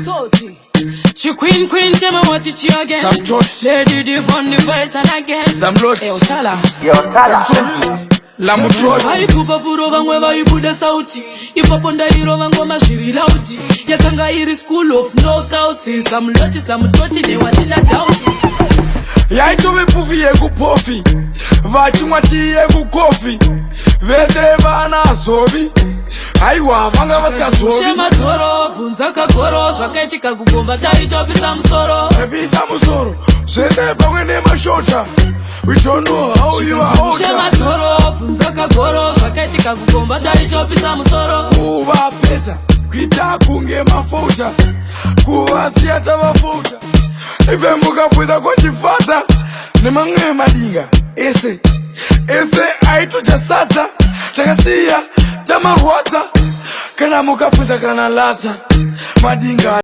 Chitsotsi. Chi queen queen chema what it you again. Some tots. Lady deep on the version again. Some lots. Hey, Otala. Lamutrot. Vaikupa furo, vamwe vaibuda sauti. Ipapo ndairova ngoma zviri loud. Yakanga iri school of knockouts. Samuloti samutoti newatina doubt. Yaitove pufi yekupofi, vachimwa tii yekukofi, vese vanazovi, haiwa, vanga vasingazovi. Shemadzoro, bvunza kagoro zvakaitika kugomba chaichopisa musoro. Pisa musoro zvese pamwe nemashota. We don't know how you are older. Shemadzoro, bvunza kagoro zvakaitika kugomba chaichopisa musoro. Kuvapedza kuita kunge mafouta, kuvasiya tavafouta. Ife mukapwisa kwatifadza nemamwe madinga ese ese aitoja sadza, takasiya tamarwadza. Kana mukapwisa kana latsa madinga.